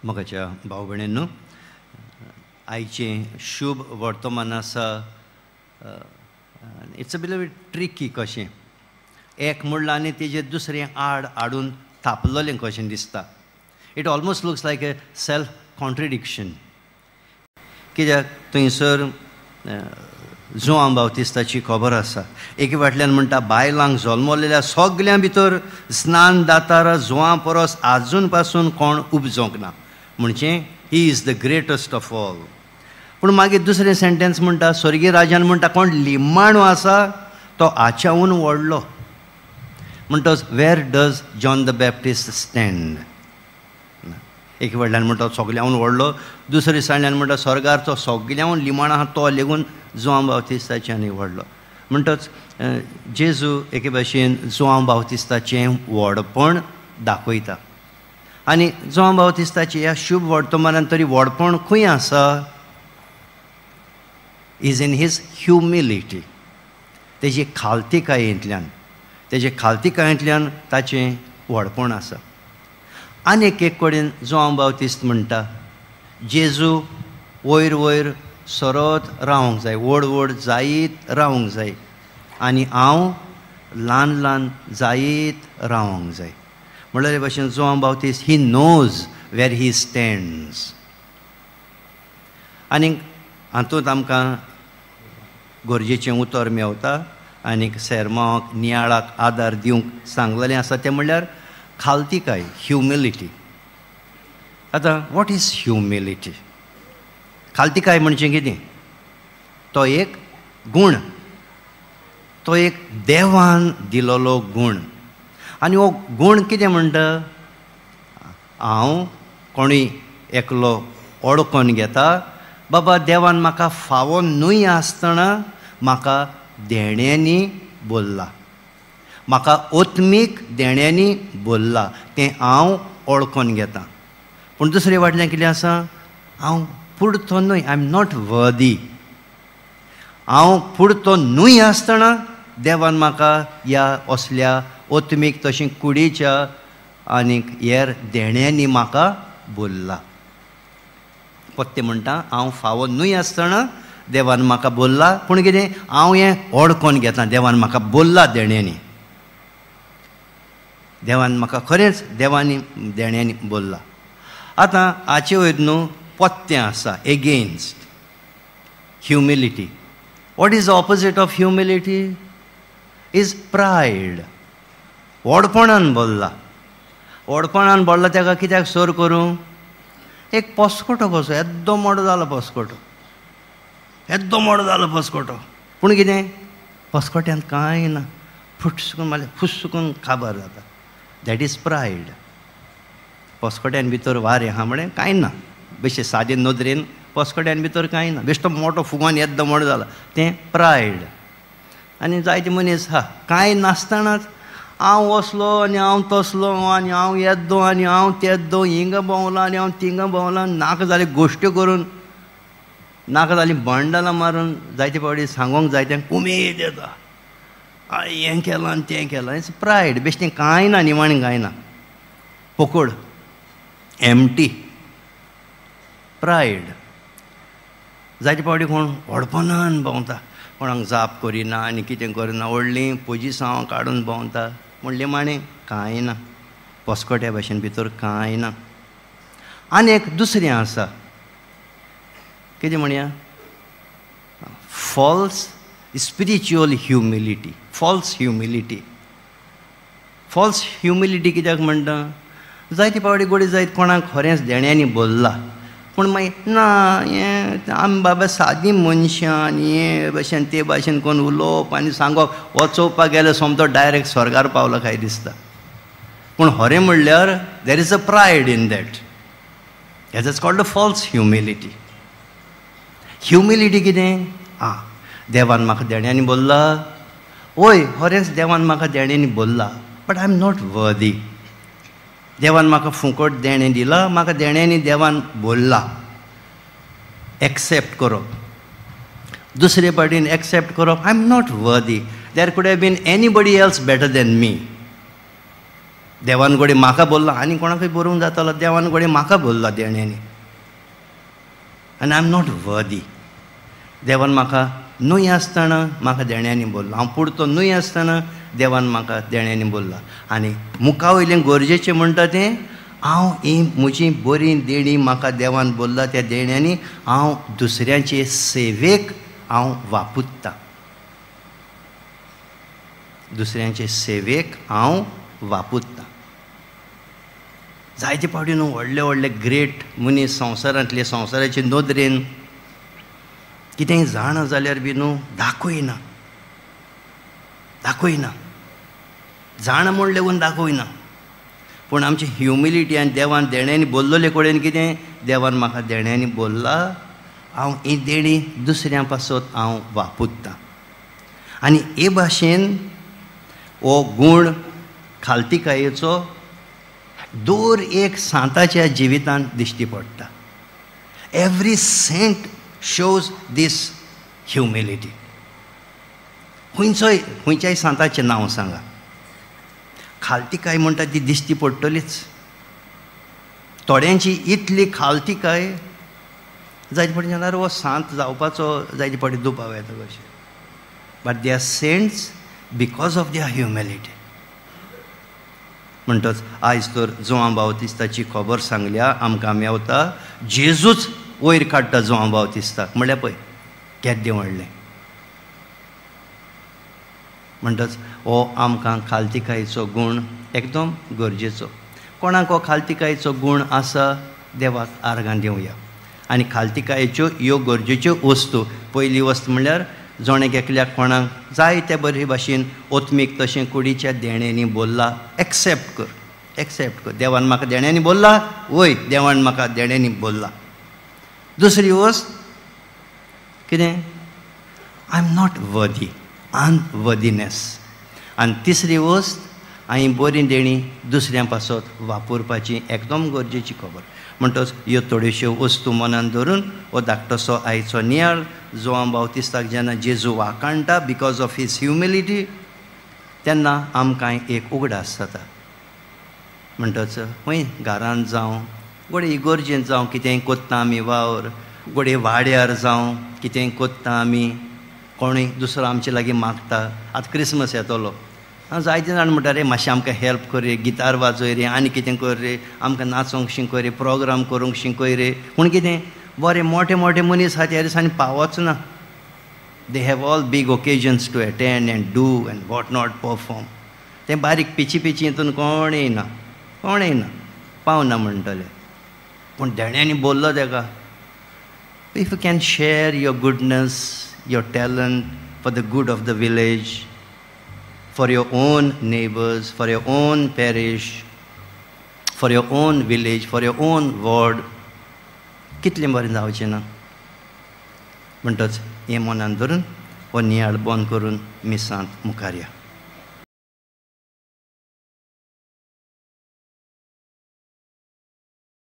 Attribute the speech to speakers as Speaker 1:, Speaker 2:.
Speaker 1: मोगाच्या भाव भयणींनो, आयचें शुभ वर्तमान आसा. It's a bit tricky कशें एक म्हणलां आनी तेजेर दुसरें आड हाडून थापलेलें कशें दिसता. It almost looks like a self contradiction. कित्याक थंयसर जुआंव बाप्तिस्ताची खबर आसा. एके फाटल्यान म्हणटा बायलांक जल्मलेल्या सगल्यां भितर स्नान दातार जुआं परस आजून पासून कोण उपजोंक ना, म्हणजे he is the greatest of all. पूण मागीर दुसरें सेंटेन्स म्हणटा स्वर्गीय राजान म्हणटा कोण लिमाणो आसा तो आच्याहून व्हडलो. म्हणटच where does John the Baptist stand? एके व्हडल्यान म्हणटा सगल्याहून व्हडलो, दुसरे सायडल्यान म्हणटा स्वर्गार तो सगल्याहून लिमाण आहा तो लेगून जुआंव बाप्तिस्ताच्यानूय व्हडलो. म्हणटच जेजू एके भाशेन जुआंव बाप्तिस्ताचें व्हडपण दाखयता. आनी जुआंव बाप्तिस्ताचें ह्या शुभ वर्तमानान तरी व्हडपण खंय आसा? Is in his humility. तेजे खालतीकायेंतल्यान, तेजे खालतीकायेंतल्यान ताचें व्हडपण आसा. आनी एक कडेन जुआंव बाप्तिस्त म्हणटा जेजू वयर वयर सरत रावंक जाय, व्हड व्हड जायत रावंक जाय आनी हांव ल्हान ल्हान जायत रावंक जाय. म्हणल्यार भाशेन Joao बाप्तिस्त he knows where he stands. आनी हातूंत आमकां गरजेचें उतर मेवता आनी सेर्माक नियाळाक आदार दिवंक सांगलेलें आसा तें म्हणल्यार खालतीकाय, ह्युमिलिटी. आतां what is humility? खालतीकाय म्हणजे कितें? तो एक गूण, तो एक देवान दिलोलो गूण. आनी हो गूण कितें म्हणटा? हांव कोणूय एकलो ओळखून घेता, बाबा देवान म्हाका फावो न्हय आसतना म्हाका देण्यांनी बोल्ला, म्हाका ओत्मीक देण्यांनी बोल्ला, तें हांव ओळखून घेता. पूण दुसरे वाटल्यान कितें आसा? हांव पुरतो न्हय, I am not वर्दी. हांव पुरतो न्हय आसतना देवान म्हाका ह्या असल्या ओत्मीक तशें कुडीच्या आनीक हेर देण्यांनी म्हाका बोल्ला. पत्ते म्हणटा हांव फावो न्हय आसतना देवान म्हाका बोल्ला, पूण कितें हांव हें ओळखून घेता, देवान म्हाका बोल्ला देण्यांनी, देवान म्हाका खरेंच देवानी देण्यांनी बोल्ला. आतां हाचे वयर न्हू पत्तें आसा against humility. What is the opposite of humility? Is pride. व्हडपणान बोल्ला, व्हडपणान बोल्ला ताका कित्याक सर करूं? एक पसकोटो कसो येद्दो मोडो जालो पसकोटो, येद्दो मोडो जालो पसकोटो, पूण कितें पसकोट्यांत कांय ना, फुटसुकून मारल्यार फुसुकून काबार जाता. That is pride. पसकोट्यान भितर वारें आहा म्हणलें कांय ना, बेश्टे सादे नदरेन पसकोट्यान भितर कांय ना, बेश्टो मोटो फुगोन येद्दो मोडो जाला, तें प्रायड. आनी जायते मनीस आहा कांय नासतनाच हांव असलो आनी हांव तसलो आनी हांव येद्दो आनी हांव तेद्दो, हिंगा भोंवला आनी हांव थिंगा भोंवला, नाका जाली गोश्ट्यो करून, नाका जाली बंडलां मारून जायते फावटी सांगूंक जायत्यांक उमेद येता, हें केलां आनी तें केलां. It's pride. बेश्टें कांय ना, निमाणें कांय ना, पोकोड, एम्प्टी प्रायड. जायते फावटी कोण व्हडपणान भोंवता, कोणाक जाप करिना आनी कितें करिना, व्हडलीं पोजिसांव काडून भोंवता, म्हणलें माणें कांय ना, पसकोट्या भाशेन भितर कांय ना. आनी एक दुसरें आसा कितें म्हणया, False spiritual humility, false humility. False humility कित्याक म्हणटा? जायते फावटी गोडी जायत कोणाक खरेंच देण्यांनी बोल्ला, पूण मागीर ना हें आमी बाबा सादी मनशां आनी हे भाशेन ते भाशेन कोण उलोवप आनी सांगप, वचोवपाक गेल्यार सोमतो डायरेक्ट स्वर्गार पावलो काय दिसता. पूण खरें म्हणल्यार there is a pride in that. That is called a false humility. Humility कितें? आं, देवान म्हाका देण्यांनी बोल्ला, वय खरेंच देवान म्हाका देण्यांनी बोल्ला, but I am not worthy. देवान म्हाका फुकट देणें दिलां, म्हाका देण्यांनी देवान बोल्ला, एक्सेप्ट करप. दुसरे पाटीन एक्सेप्ट करप, I am not worthy, there could have been anybody else better than me. देवान घडये म्हाका बोल्ला, आनी कोणाकूय बरोवंक जातालो, देवान घडये म्हाका बोल्ला देण्यांनी आनी I am not worthy. देवान म्हाका न्हय आसतना म्हाका देण्यांनी बोल्ला, हांव पुरतो न्हय आसतना देवान म्हाका देण्यांनी बोल्ला. आनी मुखा वयलें गरजेचें म्हणटा तें हांव ही म्हजी बरी देणी म्हाका देवान बोल्ला त्या देण्यांनी हांव दुसऱ्यांचे सेवेक हांव वापुत्तां, दुसऱ्यांचे सेवेक हांव वापुत्तां. जायते फावटी न्हू व्हडले व्हडले ग्रेट मनीस संवसारांतले संवसाराचे नदरेन कितेंय जाणा जाल्यार बी न्हू दाखयना, दाखयना, जाणा म्हूण लेगून दाखयना. पूण आमची ह्युमिलिटी आनी देवान देण्यांनी बोल्लोले कडेन कितें, देवान म्हाका देण्यांनी बोल्ला, हांव ही देणी दुसऱ्यां पासत हांव वापुत्तां. आनी हे भाशेन हो गूण खालतिकायेचो दर एक सांताच्या जिवितांत दिश्टी पडटा. Every saint shows this humility. खंयचोय खंयच्याय सांताचें नांव सांगा, खालतिकाय म्हणटा ती दिश्टी पडटलीच. थोड्यांची इतली खालतिकाय जायते फावटी जाल्यार हो सांत जावपाचो जायते फावटी दुबाव येता कशें. But they are saints because of their humility. म्हणटच आयज तर जुआंव बावतिस्ताची खबर सांगल्या आमकां मेवता, जेजूच वयर काडटा जुआंव बावतिस्ताक, म्हणल्यार पळय केद्दें व्हडलें. म्हणटच हो आमकां खालतिकायेचो गूण एकदम गरजेचो. कोणाक हो खालतिकायेचो गूण आसा देवाक आर्गां दिवया. आनी खालतिकायेच्यो ह्यो गरजेच्यो वस्तू, पयली वस्त म्हणल्यार जण एकल्याक कोणाक जाय ते बरे भाशेन ओत्मीक तशें कुडीच्या देण्यांनी बोल्ला, एक्सेप्ट कर, एक्सेप्ट कर. देवान म्हाका देण्यांनी बोल्ला, वय देवान म्हाका देण्यांनी बोल्ला. दुसरी वस्त कितें, I am not worthy, unworthiness. आनी तिसरी वस्त हांवें बरी देणी दुसऱ्यां पासत वापरपाची एकदम गरजेची खबर. म्हणटच ह्यो थोड्योश्यो वस्तू मनान धरून हो धाकटोसो आयचो नियाळ जुआंव बावतिस्ताक जेन्ना जेजू वाखाणटा because of his humility, तेन्ना आमकां एक उगडास जाता. म्हणटच खंय घरांत जावं, घडये इगर्जेंत जावं, कितेंय कोत्ता आमी वावर, घडये वाड्यार जावं कितेंय कोत्ता आमी, कोणूय दुसरो आमचे लागीं मागता. आतां क्रिसमस येतलो, जायते जाण म्हणटा रे मातशें आमकां हेल्प कर रे, गितार वाजय रे, आनी कितें कर रे, आमकां नाचोंक शिकय रे, प्रोग्राम करूंक शिकय रे. पूण कितें बरे मोठे मोठे मनीस आहा त्या दिसांनी पावच ना. They have all big occasions to attend and do and what not perform. तें बारीक पिची पिची हितून कोण येयना, कोण येयना, पावना म्हणटले. पूण देण्यांनी बोल्लो तेका, if you can share your goodness, your talent for the good of the village, for your own neighbours, for your own parish, for your own village, for your own ward, कितलें बरें जावचें ना. म्हणटच हें मनान धरून हो नियाळ बंद करून मिसांत मुखार या.